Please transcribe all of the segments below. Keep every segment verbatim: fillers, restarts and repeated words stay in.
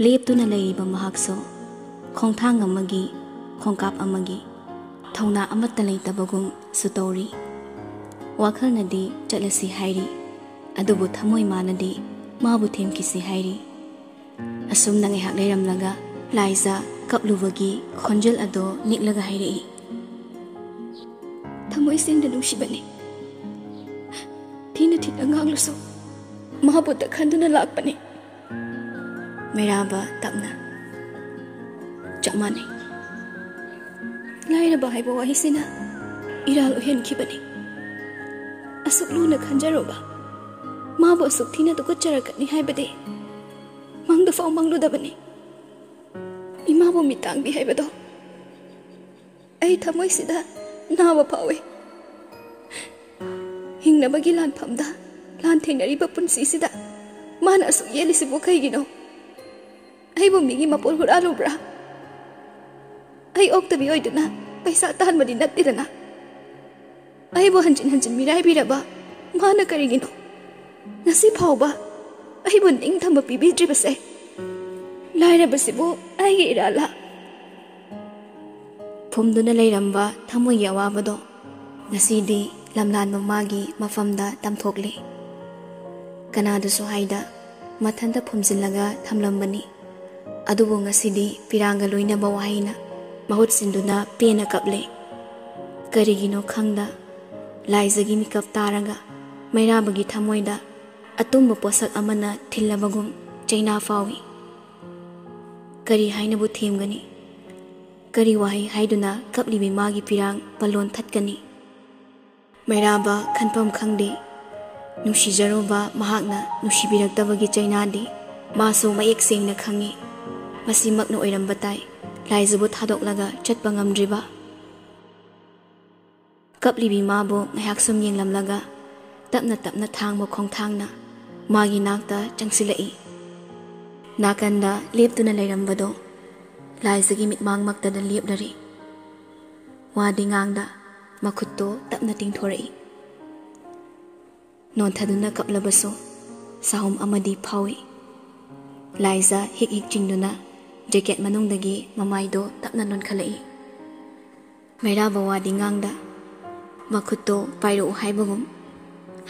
ꯂꯦꯞꯇꯨꯅ ꯂꯩꯔꯤꯕ ꯃꯍꯥꯛꯁꯨ ꯈꯣꯡꯊꯥꯡ ꯑꯃꯒꯤ, ꯈꯣꯡꯀꯥꯞ ꯑꯃꯒꯤ ꯊꯧꯅꯥ ꯑꯃꯠꯇ ꯂꯩꯇꯕꯒꯨꯝꯁꯨ ꯇꯧꯔꯤ꯫ ꯋꯥꯈꯜꯅꯗꯤ ꯆꯠꯂꯁꯤ ꯍꯥꯏꯔꯤ, ꯑꯗꯨꯕꯨ ꯊꯃꯣꯏ ꯃꯥꯅꯗꯤ ꯃꯥꯕꯨ ꯊꯦꯝꯈꯤꯁꯤ ꯍꯥꯏꯔꯤ꯫ ꯑꯁꯨꯝꯅ ꯉꯥꯏꯍꯥꯛ ꯂꯩꯔꯝꯂꯒ ꯂꯥꯏꯖ ꯀꯞꯂꯨꯕꯒꯤ ꯈꯣꯟꯖꯦꯜ ꯑꯗꯣ ꯅꯤꯛꯂꯒ ꯍꯥꯏꯔꯛꯏ, "ꯊꯃꯣꯏ ꯁꯦꯡꯅ ꯅꯨꯡꯁꯤꯕꯅꯤ꯫ ꯊꯤꯅ ꯊꯤꯅ ꯉꯥꯡꯂꯁꯨ ꯃꯥꯕꯨꯇ ꯈꯟꯗꯨꯅ ꯂꯥꯛꯄꯅꯤ꯫" ꯃꯩꯔꯥꯕ ꯇꯞꯅ, "ꯆꯞ ꯃꯥꯟꯅꯩ꯫ ꯂꯥꯏꯔꯕ ꯍꯥꯏꯕ ꯋꯥꯍꯩꯁꯤꯅ ꯏꯔꯥꯜ ꯑꯣꯏꯍꯟꯈꯤꯕꯅꯤ꯫ ꯑꯁꯨꯛ ꯂꯨꯅ ꯈꯟꯖꯔꯨꯕ ꯃꯥꯕꯨ ꯑꯁꯨꯛ ꯊꯤꯅ ꯇꯨꯀꯠꯆꯔꯛꯀꯅꯤ ꯍꯥꯏꯕꯗꯤ ꯃꯪꯗꯐꯥꯎ ꯃꯪꯂꯨꯗꯕꯅꯤ꯫ ꯏꯃꯥꯕꯨ ꯃꯤꯇꯥꯡꯕꯤ ꯍꯥꯏꯕꯗꯣ ꯑꯩ ꯊꯃꯣꯏꯁꯤꯗ ꯅꯥꯕ ꯐꯥꯎꯏ꯫ ꯍꯤꯡꯅꯕꯒꯤ ꯂꯥꯟꯐꯝꯗ ꯂꯥꯟ ꯊꯦꯡꯅꯔꯤꯕ ꯄꯨꯟꯁꯤꯁꯤꯗ ꯃꯥꯅ ꯑꯁꯨꯛ ꯌꯦꯠꯂꯤꯁꯤꯕꯨ ꯀꯩꯒꯤꯅꯣ? ꯑꯩꯕꯨ ꯃꯤꯒꯤ ꯃꯄꯣꯠ ꯍꯨꯔꯥꯜꯂꯨꯕ꯭ꯔꯥ? ꯑꯩ ꯑꯣꯛꯇꯕꯤ ꯑꯣꯏꯗꯨꯅ ꯄꯩꯁꯥ ꯇꯥꯟꯕꯗꯤ ꯅꯠꯇꯦꯗꯅ꯫ ꯑꯩꯕꯨ ꯍꯟꯖꯤꯟ ꯍꯟꯖꯤꯟ ꯃꯤꯔꯥꯏꯕꯤꯔꯕ ꯃꯥꯅ ꯀꯔꯤꯒꯤꯅꯣ ꯉꯁꯤ ꯐꯥꯎꯕ ꯑꯩꯕꯨ ꯅꯤꯡꯊꯝꯕ ꯄꯤꯕꯤꯗ꯭ꯔꯤꯕꯁꯦ? ꯂꯥꯏꯔꯕꯁꯤꯕꯨ ꯑꯩꯒꯤ ꯏꯔꯥꯜꯂ?" ꯐꯨꯝꯗꯨꯅ ꯂꯩꯔꯝꯕ ꯊꯃꯣꯏꯒꯤ ꯑꯋꯥꯕꯗꯣ ꯉꯁꯤꯗꯤ ꯂꯝꯂꯥꯟꯕ ꯃꯥꯒꯤ ꯃꯐꯝꯗ ꯇꯝꯊꯣꯛꯂꯦ꯫ ꯀꯅꯥꯗꯁꯨ ꯍꯥꯏꯗ ꯃꯊꯟꯇ ꯐꯨꯝꯖꯤꯜꯂꯒ ꯊꯝꯂꯝꯕꯅꯤ꯫ ꯑꯗꯨꯕꯨ ꯉꯁꯤꯗꯤ ꯄꯤꯔꯥꯡꯒ ꯂꯣꯏꯅꯕ ꯋꯥꯍꯩꯅ ꯃꯍꯨꯠ ꯁꯤꯟꯗꯨꯅ ꯄꯦꯟꯅ ꯀꯞꯂꯦ꯫ ꯀꯔꯤꯒꯤꯅꯣ ꯈꯪꯗ ꯂꯥꯏꯖꯒꯤ ꯃꯤꯀꯞ ꯇꯥꯔꯒ ꯃꯩꯔꯥꯕꯒꯤ ꯊꯃꯣꯏꯗ ꯑꯇꯨꯝꯕ ꯄꯣꯠꯁꯛ ꯑꯃꯅ ꯊꯤꯜꯂꯕꯒꯨꯝ ꯆꯩꯅꯥ ꯐꯥꯎꯏ꯫ ꯀꯔꯤ ꯍꯥꯏꯅꯕꯨ ꯊꯦꯝꯒꯅꯤ? ꯀꯔꯤ ꯋꯥꯍꯩ ꯍꯥꯏꯗꯨꯅ ꯀꯞꯂꯤꯕꯤ ꯃꯥꯒꯤ ꯄꯤꯔꯥꯡ ꯄꯜꯂꯣꯟ ꯊꯠꯀꯅꯤ? ꯃꯩꯔꯥꯕ ꯈꯟꯐꯝ ꯈꯪꯗꯦ꯫ ꯅꯨꯡꯁꯤꯖꯔꯨꯕ ꯃꯍꯥꯛꯅ ꯅꯨꯡꯁꯤꯕꯤꯔꯛꯇꯕꯒꯤ ꯆꯩꯅꯥꯗꯤ ꯃꯥꯁꯨ ꯃꯌꯦꯛ ꯁꯦꯡꯅ ꯈꯪꯉꯤ꯫ ꯃꯁꯤꯃꯛꯅ ꯑꯣꯏꯔꯝꯕ ꯇꯥꯏ ꯂꯥꯏꯖꯕꯨ ꯊꯥꯗꯣꯛꯂꯒ ꯆꯠꯄ ꯉꯝꯗ꯭ꯔꯤꯕ꯫ ꯀꯞꯂꯤꯕꯤ ꯃꯥꯕꯨ ꯉꯥꯏꯍꯥꯛ ꯁꯨꯝ ꯌꯦꯡꯂꯝꯂꯒ ꯇꯞꯅ ꯇꯞꯅ ꯊꯥꯡꯕ ꯈꯣꯡꯊꯥꯡꯅ ꯃꯥꯒꯤ ꯅꯥꯛꯇ ꯆꯪꯁꯤꯜꯂꯛꯏ꯫ ꯅꯥꯀꯟꯗ ꯂꯦꯞꯇꯨꯅ ꯂꯩꯔꯝꯕꯗꯣ ꯂꯥꯏꯖꯒꯤ ꯃꯤꯠꯃꯥꯡꯃꯛꯇꯗ ꯂꯦꯞꯂꯔꯦ꯫ ꯋꯥꯗꯤ ꯉꯥꯡꯗ ꯃꯈꯨꯠꯇꯣ ꯇꯞꯅ ꯇꯤꯡꯊꯣꯔꯛꯏ꯫ ꯅꯣꯟꯊꯗꯨꯅ ꯀꯞꯂꯕꯁꯨ ꯁꯥꯍꯨꯝ ꯑꯃꯗꯤ ꯐꯥꯎꯏ꯫ ꯂꯥꯏꯖ ꯍꯤꯛ ꯍꯤꯛ ꯆꯤꯡꯗꯨꯅ ꯖꯦꯀꯦꯠ ꯃꯅꯨꯡꯗꯒꯤ ꯃꯃꯥꯏꯗꯣ ꯇꯞꯅ ꯅꯣꯟꯈꯠꯂꯛꯏ꯫ ꯃꯩꯔꯥꯕ ꯋꯥꯗꯤ ꯉꯥꯡꯗ, ꯃꯈꯨꯠꯇꯣ ꯄꯥꯏꯔꯛꯎ ꯍꯥꯏꯕꯒꯨꯝ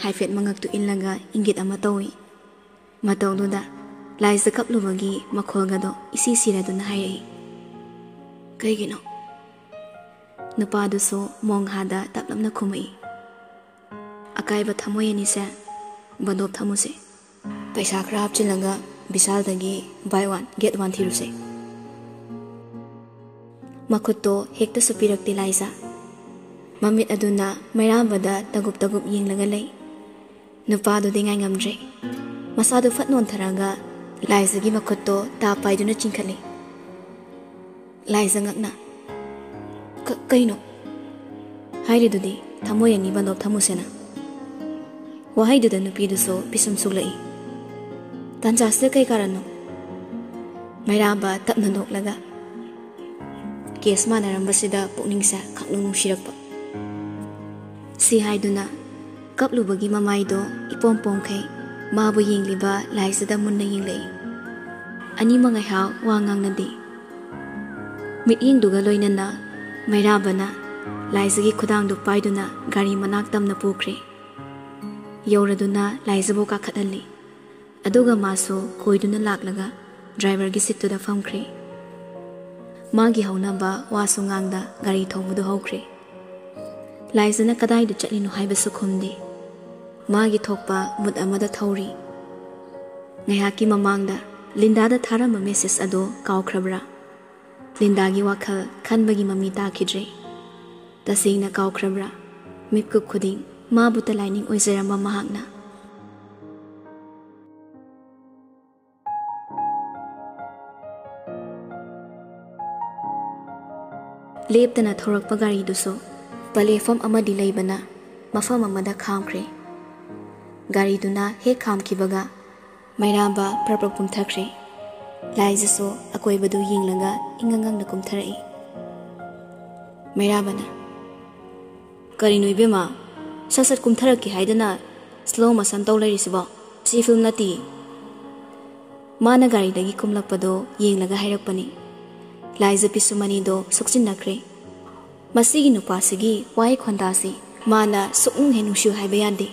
ꯍꯥꯏꯐꯦꯠ ꯃꯉꯛꯇꯨ ꯏꯜꯂꯒ ꯏꯪꯒꯤꯠ ꯑꯃ ꯇꯧꯏ꯫ ꯃꯇꯧꯗꯨꯗ ꯂꯥꯏꯖ ꯀꯞꯂꯨꯕꯒꯤ ꯃꯈꯣꯜꯒꯗꯣ ꯏꯁꯤ ꯁꯤꯔꯗꯨꯅ ꯍꯥꯏꯔꯛꯏ, "ꯀꯩꯒꯤꯅꯣ?" ꯅꯨꯄꯥꯗꯨꯁꯨ ꯃꯣꯡꯍꯥꯗ ꯇꯞꯂꯞꯅ ꯈꯨꯝꯃꯛꯏ, "ꯑꯀꯥꯏꯕ ꯊꯃꯣꯏ ꯑꯅꯤꯁꯦ ꯕꯟꯗꯣꯞ ꯊꯝꯃꯨꯁꯦ꯫ ꯄꯩꯁꯥ ꯈꯔ ꯍꯥꯞꯆꯤꯜꯂꯒ ꯕꯤꯁꯥꯜꯗꯒꯤ buy one get one ꯊꯤꯔꯨꯁꯦ꯫" ꯃꯈꯨꯠꯇꯣ ꯍꯦꯛꯇꯁꯨ ꯄꯤꯔꯛꯇꯦ ꯂꯥꯏꯖ꯫ ꯃꯃꯤꯠ ꯑꯗꯨꯅ ꯃꯩꯔꯥꯕꯗ ꯇꯒꯨꯞ ꯇꯒꯨꯞ ꯌꯦꯡꯂꯒ ꯂꯩ꯫ ꯅꯨꯄꯥꯗꯨꯗꯤ ꯉꯥꯏꯉꯝꯗ꯭ꯔꯦ꯫ ꯃꯁꯥꯗꯨ ꯐꯠ ꯅꯣꯟꯊꯔꯒ ꯂꯥꯏꯖꯒꯤ ꯃꯈꯨꯠꯇꯣ ꯇꯥ ꯄꯥꯏꯗꯨꯅ ꯆꯤꯡꯈꯠꯂꯤ꯫ ꯂꯥꯏꯖ ꯉꯛꯅ, "ꯀ-, ꯀꯩꯅꯣ? ꯍꯥꯏꯔꯤꯗꯨꯗꯤ ꯊꯃꯣꯏ ꯑꯅꯤ ꯕꯟꯗꯣꯞ ꯊꯝꯃꯨꯁꯦꯅ꯫" ꯋꯥꯍꯩꯗꯨꯗ ꯅꯨꯄꯤꯗꯨꯁꯨ ꯄꯤꯁꯨꯝ ꯁꯨꯛꯂꯛꯏ꯫ "ꯇꯥꯟꯖꯥꯁꯤꯗ ꯀꯩ ꯀꯥꯔꯟꯅꯣ?" ꯃꯩꯔꯥꯕ ꯇꯞꯅ ꯅꯣꯛꯂꯒ, "ꯀꯦꯁ ꯃꯥꯟꯅꯔꯝꯕꯁꯤꯗ ꯄꯨꯛꯅꯤꯡꯁꯦ ꯈꯪꯅꯨꯡ ꯅꯨꯡꯁꯤꯔꯛꯄ꯫" ꯁꯤ ꯍꯥꯏꯗꯨꯅ ꯀꯞꯂꯨꯕꯒꯤ ꯃꯃꯥꯏꯗꯣ ꯏꯄꯣꯝ ꯄꯣꯝꯈꯩ ꯃꯥꯕꯨ ꯌꯦꯡꯂꯤꯕ ꯂꯥꯏꯖꯗ ꯃꯨꯟꯅ ꯌꯦꯡꯂꯛꯏ꯫ ꯑꯅꯤꯃꯛ ꯉꯥꯏꯍꯥꯛ ꯋꯥ ꯉꯥꯡꯅꯗꯦ꯫ ꯃꯤꯠꯌꯦꯡꯗꯨꯒ ꯂꯣꯏꯅꯅ ꯃꯩꯔꯥꯕꯅ ꯂꯥꯏꯖꯒꯤ ꯈꯨꯗꯥꯡꯗꯨ ꯄꯥꯏꯗꯨꯅ ꯒꯥꯔꯤ ꯃꯅꯥꯛ ꯇꯝꯅ ꯄꯨꯈ꯭ꯔꯦ꯫ ꯌꯧꯔꯗꯨꯅ ꯂꯥꯏꯖꯕꯨ ꯀꯥꯈꯠꯍꯜꯂꯤ꯫ ꯑꯗꯨꯒ ꯃꯥꯁꯨ ꯀꯣꯏꯗꯨꯅ ꯂꯥꯛꯂꯒ ꯗ꯭ꯔꯥꯏꯚꯔꯒꯤ ꯁꯤꯠꯇꯨꯗ ꯐꯝꯈ꯭ꯔꯦ꯫ ꯃꯥꯒꯤ ꯍꯧꯅꯕ ꯋꯥꯁꯨ ꯉꯥꯡꯗ ꯒꯥꯔꯤ ꯊꯧꯕꯗꯨ ꯍꯧꯈ꯭ꯔꯦ꯫ ꯂꯥꯏꯖꯅ ꯀꯗꯥꯏꯗ ꯆꯠꯂꯤꯅꯣ ꯍꯥꯏꯕꯁꯨ ꯈꯨꯝꯗꯦ꯫ ꯃꯥꯒꯤ ꯊꯣꯛꯄ ꯃꯨꯠ ꯑꯃꯗ ꯊꯧꯔꯤ꯫ ꯉꯥꯏꯍꯥꯛꯀꯤ ꯃꯃꯥꯡꯗ ꯂꯤꯟꯗꯥꯗ ꯊꯥꯔꯝꯕ ꯃꯦꯁꯦꯖ ꯑꯗꯨ ꯀꯥꯎꯈ꯭ꯔꯕ꯭ꯔꯥ? ꯂꯤꯟꯗꯥꯒꯤ ꯋꯥꯈꯜ ꯈꯟꯕꯒꯤ ꯃꯃꯤ ꯇꯥꯈꯤꯗ꯭ꯔꯦ꯫ ꯇꯁꯦꯡꯅ ꯀꯥꯎꯈ꯭ꯔꯕ꯭ꯔꯥ? ꯃꯤꯠꯀꯨꯞ ꯈꯨꯗꯤꯡ ꯃꯥꯕꯨꯇ ꯂꯥꯏꯅꯤꯡ ꯑꯣꯏꯖꯔꯝꯕ ꯃꯍꯥꯛꯅ꯫ ꯂꯦꯞꯇꯅ ꯊꯧꯔꯛꯄ ꯒꯥꯔꯤꯗꯨꯁꯨ ꯄꯂꯦꯐꯝ ꯑꯃꯗꯤ ꯂꯩꯕꯅ ꯃꯐꯝ ꯑꯃꯗ ꯈꯥꯝꯈ꯭ꯔꯦ꯫ ꯒꯥꯔꯤꯗꯨꯅ ꯍꯦꯛ ꯈꯥꯝꯈꯤꯕꯒ ꯃꯩꯔꯥꯕ ꯄ꯭ꯔꯞ ꯄ꯭ꯔꯞ ꯀꯨꯝꯊꯈ꯭ꯔꯦ꯫ ꯂꯥꯏꯖꯁꯨ ꯑꯀꯣꯏꯕꯗꯨ ꯌꯦꯡꯂꯒ ꯏꯉꯪ ꯉꯪꯅ ꯀꯨꯝꯊꯔꯛꯏ꯫ ꯃꯩꯔꯥꯕꯅ, "ꯀꯔꯤꯅꯣ ꯏꯕꯦꯝꯃ, ꯁꯠ ꯁꯠ ꯀꯨꯝꯊꯔꯛꯀꯦ ꯍꯥꯏꯗꯅ slow motion ꯇꯧ ꯂꯩꯔꯤꯁꯤꯕꯣ? ꯁꯤ ꯐꯤꯂꯝ ꯅꯠꯇꯤꯌꯦ꯫" ꯃꯥꯅ ꯒꯥꯔꯤꯗꯒꯤ ꯀꯨꯝꯂꯛꯄꯗꯣ ꯌꯦꯡꯂꯒ ꯍꯥꯏꯔꯛꯄꯅꯤ꯫ ꯂꯥꯏꯖ ꯄꯤꯁꯨꯝ ꯑꯅꯤꯗꯣ ꯁꯨꯛꯆꯤꯟꯅꯈ꯭ꯔꯦ꯫ ꯃꯁꯤꯒꯤ ꯅꯨꯄꯥꯁꯤꯒꯤ ꯋꯥꯍꯩ ꯈꯣꯟꯗꯥꯁꯤ ꯃꯥꯅ ꯁꯨꯛꯅꯨꯡ ꯍꯦꯛ ꯅꯨꯡꯁꯤꯌꯨ ꯍꯥꯏꯕ ꯌꯥꯗꯦ꯫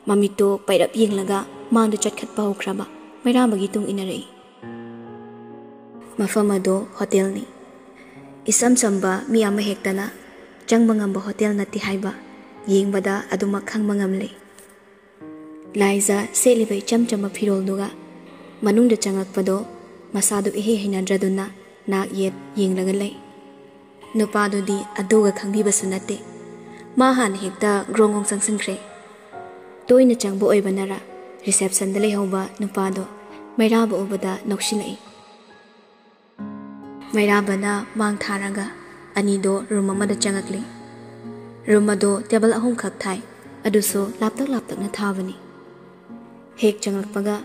ꯃꯃꯤꯠꯇꯣ ꯄꯩꯔꯞ ꯌꯦꯡꯂꯒ ꯃꯥꯡꯗ ꯆꯠꯈꯠꯄ ꯍꯧꯈ꯭ꯔꯕ ꯃꯩꯔꯥꯕꯒꯤ ꯇꯨꯡ ꯏꯟꯅꯔꯛꯏ꯫ ꯃꯐꯝ ꯑꯗꯣ ꯍꯣꯇꯦꯜꯅꯤ꯫ ꯏꯆꯝ ꯆꯝꯕ ꯃꯤ ꯑꯃꯍꯦꯛꯇꯅ ꯆꯪꯕ ꯉꯝꯕ ꯍꯣꯇꯦꯜ ꯅꯠꯇꯦ ꯍꯥꯏꯕ ꯌꯦꯡꯕꯗ ꯑꯗꯨꯃꯛ ꯈꯪꯕ ꯉꯝꯂꯦ꯫ ꯂꯥꯏꯖ ꯁꯦꯠꯂꯤꯕ ꯏꯆꯝ ꯆꯝꯕ ꯐꯤꯔꯣꯜꯗꯨꯒ ꯃꯅꯨꯡꯗ ꯆꯪꯂꯛꯄꯗꯣ ꯃꯁꯥꯗꯨ ꯏꯍꯩ ꯍꯩꯅꯗ꯭ꯔꯗꯨꯅ ꯅꯥꯛ ꯌꯦꯠ ꯌꯦꯡꯂꯒ ꯂꯩ꯫ ꯅꯨꯄꯥꯗꯨꯗꯤ ꯑꯗꯨꯒ ꯈꯪꯕꯤꯕꯁꯨ ꯅꯠꯇꯦ꯫ ꯃꯥ ꯍꯥꯟꯅ ꯍꯦꯛꯇ ꯒ꯭ꯔꯣꯡ ꯒ꯭ꯔꯣꯡ ꯆꯪꯁꯤꯟꯈ꯭ꯔꯦ꯫ ꯇꯣꯏꯅ ꯆꯪꯕ ꯑꯣꯏꯕꯅꯔ ꯔꯤꯁꯦꯞꯁꯟꯗ ꯂꯩꯍꯧꯕ ꯅꯨꯄꯥꯗꯣ ꯃꯩꯔꯥꯕ ꯎꯕꯗ ꯅꯣꯛꯁꯤꯜꯂꯛꯏ꯫ ꯃꯩꯔꯥꯕꯅ ꯃꯥꯡ ꯊꯥꯔꯒ ꯑꯅꯤꯗꯣ ꯔꯨꯝ ꯑꯃꯗ ꯆꯪꯉꯛꯂꯤ꯫ ꯔꯨꯝ ꯑꯗꯣ ꯇꯦꯕꯜ ꯑꯍꯨꯝꯈꯛ ꯊꯥꯏ, ꯑꯗꯨꯁꯨ ꯂꯥꯞꯇꯛ ꯂꯥꯞꯇꯛꯅ ꯊꯥꯕꯅꯤ꯫ ꯍꯦꯛ ꯆꯪꯂꯛꯄꯒ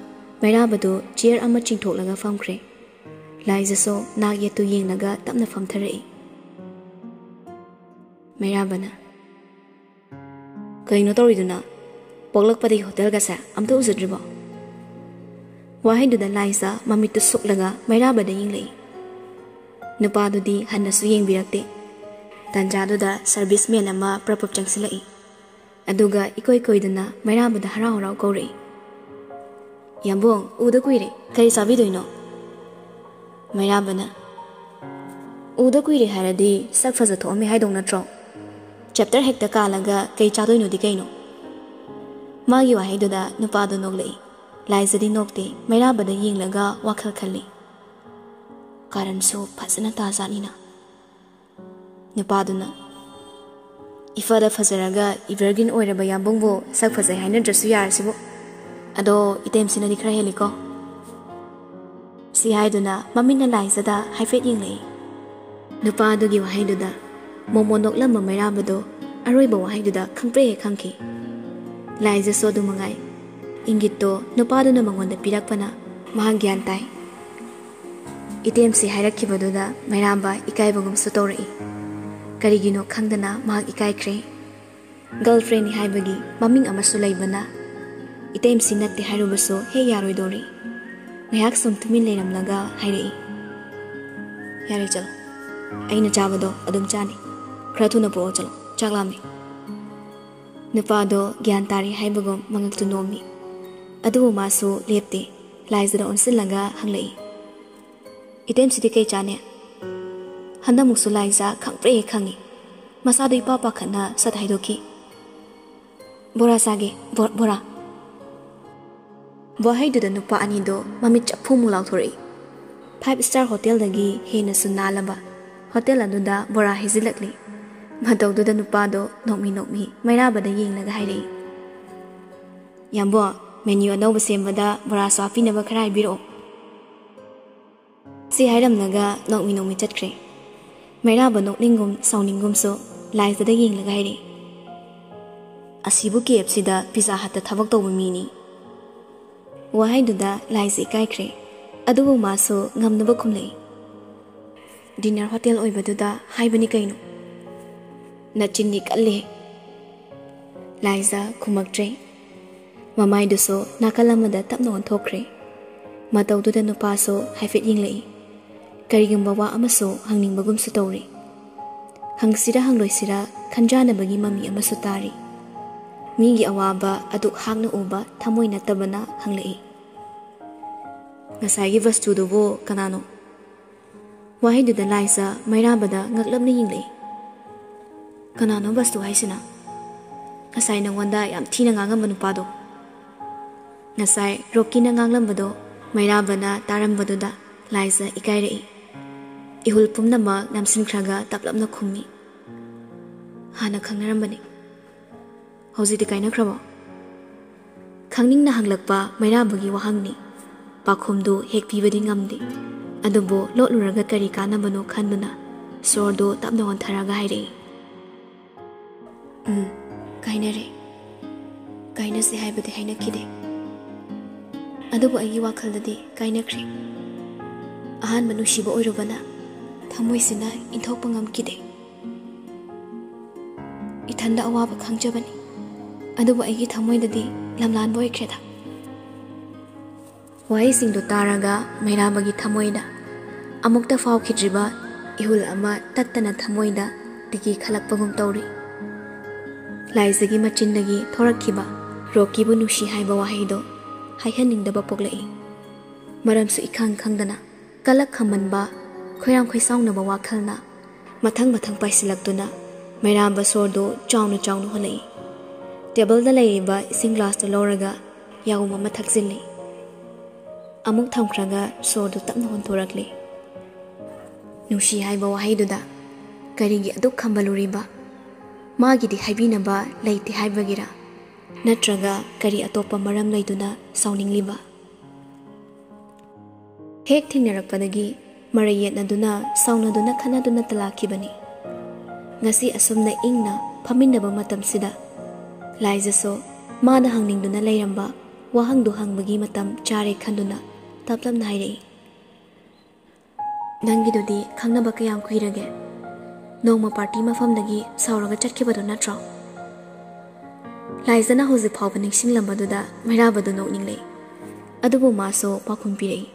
ꯃꯩꯔꯥꯕꯗꯣ ꯆꯤꯌꯔ ꯑꯃ ꯆꯤꯡꯊꯣꯛꯂꯒ ꯐꯝꯈ꯭ꯔꯦ꯫ ꯂꯥꯏꯖꯁꯨ ꯅꯥꯛ ꯌꯦꯠꯇꯨ ꯌꯦꯡꯂꯒ ꯇꯞꯅ ꯐꯝꯊꯔꯛꯏ꯫ ꯃꯩꯔꯥꯕꯅ, "ꯀꯩꯅꯣ ꯇꯧꯔꯤꯗꯨꯅ? ꯄꯣꯛꯂꯛꯄꯗꯒꯤ ꯍꯣꯇꯦꯜꯒꯁꯦ ꯑꯝꯇ ꯎꯖꯗ꯭ꯔꯤꯕꯣ?" ꯋꯥꯍꯩꯗꯨꯗ ꯂꯥꯏꯖ ꯃꯃꯤꯠꯇꯨ ꯁꯨꯛꯂꯒ ꯃꯩꯔꯥꯕꯗ ꯌꯦꯡꯂꯛꯏ꯫ ꯅꯨꯄꯥꯗꯨꯗꯤ ꯍꯟꯅꯁꯨ ꯌꯦꯡꯕꯤꯔꯛꯇꯦ꯫ ꯇꯟꯖꯥꯗꯨꯗ ꯁꯔꯚꯤꯁꯃꯦꯟ ꯑꯃ ꯄ꯭ꯔꯞ ꯄ꯭ꯔꯞ ꯆꯪꯁꯤꯜꯂꯛꯏ꯫ ꯑꯗꯨꯒ ꯏꯀꯣꯏ ꯀꯣꯏꯗꯅ ꯃꯩꯔꯥꯕꯗ ꯍꯔꯥꯎ ꯍꯔꯥꯎ ꯀꯧꯔꯛꯏ, "ꯌꯥꯝꯕꯨꯡ, ꯎꯗ ꯀꯨꯏꯔꯦ, ꯀꯔꯤ ꯆꯥꯕꯤꯗꯣꯏꯅꯣ?" ꯃꯩꯔꯥꯕꯅ, "ꯎꯗ ꯀꯨꯏꯔꯦ ꯍꯥꯏꯔꯗꯤ ꯁꯛ ꯐꯖ ꯊꯣꯛꯑꯝꯃꯦ ꯍꯥꯏꯗꯧ ꯅꯠꯇ꯭ꯔꯣ? ꯆꯦꯞꯇꯔ ꯍꯦꯛꯇ ꯀꯥꯜꯂꯒ ꯀꯩ ꯆꯥꯗꯣꯏꯅꯣꯗꯤ ꯀꯩꯅꯣ?" ꯃꯥꯒꯤ ꯋꯥꯍꯩꯗꯨꯗ ꯅꯨꯄꯥꯗꯨ ꯅꯣꯛꯂꯛꯏ꯫ ꯂꯥꯏꯖꯗꯤ ꯅꯣꯛꯇꯦ, ꯃꯩꯔꯥꯕꯗ ꯌꯦꯡꯂꯒ ꯋꯥꯈꯜ ꯈꯜꯂꯤ꯫ "ꯀꯥꯔꯟꯁꯨ ꯐꯖꯅ ꯇꯥꯖꯥꯠꯅꯤꯅ꯫ ꯅꯨꯄꯥꯗꯨꯅ, "ꯏꯐꯗ ꯐꯖꯔꯒ ꯏꯚꯔꯒ꯭ꯔꯤꯟ ꯑꯣꯏꯔꯕ ꯌꯥꯝꯕꯨꯡꯕꯨ ꯁꯛ ꯐꯖꯩ ꯍꯥꯏꯅꯗ꯭ꯔꯁꯨ ꯌꯥꯔꯁꯤꯕꯨ꯫ ꯑꯗꯣ ꯏꯇꯩꯃꯁꯤꯅꯗꯤ ꯈꯔ ꯍꯦꯜꯂꯤꯀꯣ?" ꯁꯤ ꯍꯥꯏꯗꯨꯅ ꯃꯃꯤꯠꯅ ꯂꯥꯏꯖꯗ ꯍꯥꯏꯐꯦꯠ ꯌꯦꯡꯂꯛꯏ꯫ ꯅꯨꯄꯥ ꯑꯗꯨꯒꯤ ꯋꯥꯍꯩꯗꯨꯗ ꯃꯣꯃꯣꯟ ꯅꯣꯛꯂꯝꯕ ꯃꯩꯔꯥꯕꯗꯣ ꯑꯔꯣꯏꯕ ꯋꯥꯍꯩꯗꯨꯗ ꯈꯪꯄ꯭ꯔꯦꯛ ꯍꯦꯛ ꯈꯪꯈꯤ꯫ ꯂꯥꯏꯖꯁꯨ ꯑꯗꯨ ꯃꯉꯥꯏ꯫ ꯏꯪꯒꯤꯠꯇꯣ ꯅꯨꯄꯥꯗꯨꯅ ꯃꯉꯣꯟꯗ ꯄꯤꯔꯛꯄꯅ ꯃꯍꯥꯛ ꯒ꯭ꯌꯥꯟ ꯇꯥꯏ꯫ ꯏꯇꯦꯝꯁꯤ ꯍꯥꯏꯔꯛꯈꯤꯕꯗꯨꯗ ꯃꯩꯔꯥꯕ ꯏꯀꯥꯏꯕꯒꯨꯝꯁꯨ ꯇꯧꯔꯛꯏ꯫ ꯀꯔꯤꯒꯤꯅꯣ ꯈꯪꯗꯅ ꯃꯍꯥꯛ ꯏꯀꯥꯏꯈ꯭ꯔꯦ꯫ ꯒꯔꯜꯐ꯭ꯔꯦꯟꯅꯤ ꯍꯥꯏꯕꯒꯤ ꯃꯃꯤꯡ ꯑꯃꯁꯨ ꯂꯩꯕꯅ ꯏꯇꯦꯝꯁꯤ ꯅꯠꯇꯦ ꯍꯥꯏꯔꯨꯕꯁꯨ ꯍꯦꯛ ꯌꯥꯔꯣꯏꯗꯧꯔꯤ꯫ ꯉꯥꯏꯍꯥꯛ ꯁꯨꯝ ꯇꯨꯃꯤꯟ ꯂꯩꯔꯝꯂꯒ ꯍꯥꯏꯔꯛꯏ, "ꯌꯥꯔꯦ, ꯆꯠꯂꯣ꯫ ꯑꯩꯅ ꯆꯥꯕꯗꯣ ꯑꯗꯨꯝ ꯆꯥꯅꯤ꯫ ꯈꯔ ꯊꯨꯅ ꯄꯨꯔꯛꯑꯣ, ꯆꯠꯂꯣ꯫ ꯆꯥꯛ ꯂꯥꯝꯃꯦ꯫" ꯅꯨꯄꯥꯗꯣ ꯒ꯭ꯌꯥꯟ ꯇꯥꯔꯦ ꯍꯥꯏꯕꯒꯨꯝ ꯃꯉꯛꯇꯨ ꯅꯣꯝꯃꯤ꯫ ꯑꯗꯨꯕꯨ ꯃꯥꯁꯨ ꯂꯦꯞꯇꯦ꯫ ꯂꯥꯏꯖꯗ ꯑꯣꯟꯁꯤꯜꯂꯒ ꯍꯪꯂꯛꯏ, "ꯏꯇꯩꯝꯁꯤꯗꯤ ꯀꯩ ꯆꯥꯅꯤ?" ꯍꯟꯗꯛꯃꯨꯛꯁꯨ ꯂꯥꯏꯖ ꯈꯪꯄ꯭ꯔꯦ ꯈꯪꯉꯤ꯫ ꯃꯁꯥꯗꯣ ꯏꯄꯥ ꯄꯥꯈꯠꯅ ꯁꯠ ꯍꯥꯏꯗꯣꯛꯈꯤ, "ꯕꯣꯔꯥ ꯆꯥꯒꯦ, ꯕꯣ-, ꯕꯣꯔꯥ꯫" ꯋꯥꯍꯩꯗꯨꯗ ꯅꯨꯄꯥ ꯑꯅꯤꯗꯣ ꯃꯃꯤꯠ ꯆꯐꯨꯃꯨꯛ ꯂꯥꯎꯊꯣꯔꯛꯏ꯫ Five star hotel ꯗꯒꯤ ꯍꯦꯟꯅꯁꯨ ꯅꯥꯜꯂꯕ ꯍꯣꯇꯦꯜ ꯑꯗꯨꯗ ꯕꯣꯔꯥ ꯍꯩꯖꯤꯜꯂꯛꯂꯤ꯫ ꯃꯇꯧꯗꯨꯗ ꯅꯨꯄꯥꯗꯣ ꯅꯣꯛꯃꯤ ꯅꯣꯛꯃꯤ ꯃꯩꯔꯥꯕꯗ ꯌꯦꯡꯂꯒ ꯍꯥꯏꯔꯛꯏ, "ꯌꯥꯝꯕꯣ, menu ꯑꯅꯧꯕ ꯁꯦꯝꯕꯗ ꯕꯣꯔꯥꯁꯨ ꯍꯥꯞꯄꯤꯅꯕ ꯈꯔ ꯍꯥꯏꯕꯤꯔꯛꯑꯣ꯫" ꯁꯤ ꯍꯥꯏꯔꯝꯂꯒ ꯅꯣꯛꯃꯤ ꯅꯣꯛꯃꯤ ꯆꯠꯈ꯭ꯔꯦ꯫ ꯃꯩꯔꯥꯕ ꯅꯣꯛꯅꯤꯡꯒꯨꯝ ꯁꯥꯎꯅꯤꯡꯒꯨꯝꯁꯨ ꯂꯥꯏꯖꯗ ꯌꯦꯡꯂꯒ ꯍꯥꯏꯔꯛꯏ, "ꯑꯁꯤꯕꯨ K F C ꯗ Pizza Hut ꯇ ꯊꯕꯛ ꯇꯧꯕ ꯃꯤꯅꯤ꯫" ꯋꯥꯍꯩꯗꯨꯗ ꯂꯥꯏꯖ ꯏꯀꯥꯏꯈ꯭ꯔꯦ꯫ ꯑꯗꯨꯕꯨ ꯃꯥꯁꯨ ꯉꯝꯅꯕ ꯈꯨꯝꯂꯛꯏ, "Dinner hotel ꯑꯣꯏꯕꯗꯨꯗ ꯍꯥꯏꯕꯅꯤ ꯀꯩꯅꯣ꯫" "ꯅꯆꯤꯟꯗꯤ ꯀꯜꯂꯦ꯫" ꯂꯥꯏꯖ ꯈꯨꯝꯃꯛꯇ꯭ꯔꯦ꯫ ꯃꯃꯥꯏꯗꯨꯁꯨ ꯅꯥꯀꯜ ꯑꯃꯗ ꯇꯞꯅ ꯑꯣꯟꯊꯣꯛꯈ꯭ꯔꯦ꯫ ꯃꯇꯧꯗꯨꯗ ꯅꯨꯄꯥꯁꯨ ꯍꯥꯏꯐꯦꯠ ꯌꯦꯡꯂꯛꯏ꯫ ꯀꯔꯤꯒꯨꯝꯕ ꯋꯥ ꯑꯃꯁꯨ ꯍꯪꯅꯤꯡꯕꯒꯨꯝꯁꯨ ꯇꯧꯔꯤ꯫ ꯍꯪꯁꯤꯔ ꯍꯪꯂꯣꯏꯁꯤꯔ ꯈꯟꯖꯥꯟꯅꯕꯒꯤ ꯃꯃꯤ ꯑꯃꯁꯨ ꯇꯥꯔꯤ꯫ ꯃꯤꯒꯤ ꯑꯋꯥꯕ ꯑꯗꯨꯛ ꯍꯥꯛꯅ ꯎꯕ ꯊꯃꯣꯏ ꯅꯠꯇꯕꯅ ꯍꯪꯂꯛꯏ, "ꯉꯁꯥꯏꯒꯤ ꯚꯁꯇꯨꯗꯨꯕꯨ ꯀꯅꯥꯅꯣ?" ꯋꯥꯍꯩꯗꯨꯗ ꯂꯥꯏꯖ ꯃꯩꯔꯥꯕꯗ ꯉꯛꯂꯞꯅ ꯌꯦꯡꯂꯛꯏ꯫ "ꯀꯅꯥꯅꯣ ꯚꯁꯇꯨ ꯍꯥꯏꯁꯤꯅ?" "ꯉꯁꯥꯏ ꯅꯉꯣꯟꯗ ꯌꯥꯝ ꯊꯤꯅ ꯉꯥꯡꯉꯝꯕ ꯅꯨꯄꯥꯗꯣ꯫" ꯉꯁꯥꯏ ꯔꯣꯀꯤꯅ ꯉꯥꯡꯂꯝꯕꯗꯣ ꯃꯩꯔꯥꯕꯅ ꯇꯥꯔꯝꯕꯗꯨꯗ ꯂꯥꯏꯖ ꯏꯀꯥꯏꯔꯛꯏ꯫ ꯏꯍꯨꯜ ꯄꯨꯝꯅꯃꯛ ꯅꯝꯁꯤꯟꯈ꯭ꯔꯒ ꯇꯞꯂꯞꯅ ꯈꯨꯝꯃꯤ, "ꯍꯥꯟꯅ ꯈꯪꯅꯔꯝꯕꯅꯤ꯫" "ꯍꯧꯖꯤꯛꯇꯤ ꯀꯥꯏꯅꯈ꯭ꯔꯕꯣ?" ꯈꯪꯅꯤꯡꯅ ꯍꯪꯂꯛꯄ ꯃꯩꯔꯥꯕꯒꯤ ꯋꯥꯍꯪꯅꯤ꯫ ꯄꯥꯎꯈꯨꯝꯗꯨ ꯍꯦꯛ ꯄꯤꯕꯗꯤ ꯉꯝꯗꯦ꯫ ꯑꯗꯨꯕꯨ ꯂꯣꯠꯂꯨꯔꯒ ꯀꯔꯤ ꯀꯥꯟꯅꯕꯅꯣ ꯈꯟꯗꯨꯅ ꯁꯣꯔꯗꯨ ꯇꯞꯅ ꯍꯣꯟꯊꯔꯒ ꯍꯥꯏꯔꯛꯏ, "ꯎꯝ, ꯀꯥꯏꯅꯔꯦ꯫ ꯀꯥꯏꯅꯁꯦ ꯍꯥꯏꯕꯗꯤ ꯍꯥꯏꯅꯈꯤꯗꯦ꯫ ꯑꯗꯨꯕꯨ ꯑꯩꯒꯤ ꯋꯥꯈꯜꯗꯗꯤ ꯀꯥꯏꯅꯈ꯭ꯔꯦ꯫ ꯑꯍꯥꯟꯕ ꯅꯨꯡꯁꯤꯕ ꯑꯣꯏꯔꯨꯕꯅ ꯊꯃꯣꯏꯁꯤꯅ ꯏꯟꯊꯣꯛꯄ ꯉꯝꯈꯤꯗꯦ꯫ ꯏꯊꯟꯗ ꯑꯋꯥꯕ ꯈꯪꯖꯕꯅꯤ꯫ ꯑꯗꯨꯕꯨ ꯑꯩꯒꯤ ꯊꯃꯣꯏꯗꯗꯤ ꯂꯝꯂꯥꯟꯕ ꯑꯣꯏꯈ꯭ꯔꯦꯗ꯫" ꯋꯥꯍꯩꯁꯤꯡꯗꯨ ꯇꯥꯔꯒ ꯃꯩꯔꯥꯕꯒꯤ ꯊꯃꯣꯏꯗ ꯑꯃꯨꯛꯇ ꯐꯥꯎꯈꯤꯗ꯭ꯔꯤꯕ ꯏꯍꯨꯜ ꯑꯃ ꯇꯠꯇꯅ ꯊꯃꯣꯏꯗ ꯇꯤꯀꯤ ꯈꯜꯂꯛꯄꯒꯨꯝ ꯇꯧꯔꯤ꯫ ꯂꯥꯏꯖꯒꯤ ꯃꯆꯤꯟꯗꯒꯤ ꯊꯣꯔꯛꯈꯤꯕ "ꯔꯣꯀꯤꯕꯨ ꯅꯨꯡꯁꯤ" ꯍꯥꯏꯕ ꯋꯥꯍꯩꯗꯣ ꯍꯥꯏꯍꯟꯅꯤꯡꯗꯕ ꯄꯣꯛꯂꯛꯏ꯫ ꯃꯔꯝꯁꯨ ꯏꯈꯪ ꯈꯪꯗꯅ ꯀꯂꯛ ꯈꯝꯃꯟꯕ, ꯈꯣꯏꯔꯥꯡ ꯈꯣꯏꯁꯥꯎꯅꯕ ꯋꯥꯈꯜꯅ ꯃꯊꯪ ꯃꯊꯪ ꯄꯥꯏꯁꯤꯜꯂꯛꯇꯨꯅ ꯃꯩꯔꯥꯕ ꯁꯣꯔꯗꯨ ꯆꯥꯎꯅ ꯆꯥꯎꯅ ꯍꯣꯜꯂꯛꯏ꯫ ꯇꯦꯕꯜꯗ ꯂꯩꯔꯤꯕ ꯏꯁꯤꯡ ꯒ꯭ꯂꯥꯁꯇꯨ ꯂꯧꯔꯒ ꯌꯥꯍꯨꯝ ꯑꯃ ꯊꯛꯆꯤꯜꯂꯤ꯫ ꯑꯃꯨꯛ ꯊꯝꯈ꯭ꯔꯒ ꯁꯣꯔꯗꯨ ꯇꯞꯅ ꯍꯣꯟꯊꯣꯔꯛꯂꯤ꯫ "ꯅꯨꯡꯁꯤ" ꯍꯥꯏꯕ ꯋꯥꯍꯩꯗꯨꯗ ꯀꯔꯤꯒꯤ ꯑꯗꯨꯛ ꯈꯝꯕꯜꯂꯨꯔꯤꯕ? ꯃꯥꯒꯤꯗꯤ ꯍꯥꯏꯕꯤꯅꯕ ꯂꯩꯇꯦ ꯍꯥꯏꯕꯒꯤꯔ? ꯅꯠꯇ꯭ꯔꯒ ꯀꯔꯤ ꯑꯇꯣꯞꯄ ꯃꯔꯝ ꯂꯩꯗꯨꯅ ꯁꯥꯎꯅꯤꯡꯂꯤꯕ? ꯍꯦꯛ ꯊꯦꯡꯅꯔꯛꯄꯗꯒꯤ ꯃꯔꯩ ꯌꯦꯠꯅꯗꯨꯅ, ꯁꯥꯎꯅꯗꯨꯅ, ꯈꯠꯅꯗꯨꯅ ꯇꯂꯥꯛꯈꯤꯕꯅꯤ꯫ ꯉꯁꯤ ꯑꯁꯨꯝꯅ ꯏꯪꯅ ꯐꯝꯃꯤꯟꯅꯕ ꯃꯇꯝꯁꯤꯗ ꯂꯥꯏꯖꯁꯨ ꯃꯥꯅ ꯍꯪꯅꯤꯡꯗꯨꯅ ꯂꯩꯔꯝꯕ ꯋꯥꯍꯪꯗꯨ ꯍꯪꯕꯒꯤ ꯃꯇꯝ ꯆꯥꯔꯦ ꯈꯟꯗꯨꯅ ꯇꯞ ꯇꯞꯅ ꯍꯥꯏꯔꯛꯏ꯫ "ꯅꯪꯒꯤꯗꯨꯗꯤ ꯈꯪꯅꯕ ꯀꯌꯥꯝ ꯀꯨꯏꯔꯒꯦ? ꯅꯣꯡꯃ ꯄꯥꯔꯇꯤ ꯃꯐꯝꯗꯒꯤ ꯁꯥꯎꯔꯒ ꯆꯠꯈꯤꯕꯗꯨ ꯅꯠꯇ꯭ꯔꯣ?" ꯂꯥꯏꯖꯅ ꯍꯧꯖꯤꯛ ꯐꯥꯎꯕ ꯅꯤꯡꯁꯤꯡꯂꯝꯕꯗꯨꯗ ꯃꯩꯔꯥꯕꯗꯨ ꯅꯣꯛꯅꯤꯡꯂꯛꯏ꯫ ꯑꯗꯨꯕꯨ ꯃꯥꯁꯨ ꯄꯥꯎꯈꯨꯝ ꯄꯤꯔꯛꯏ꯫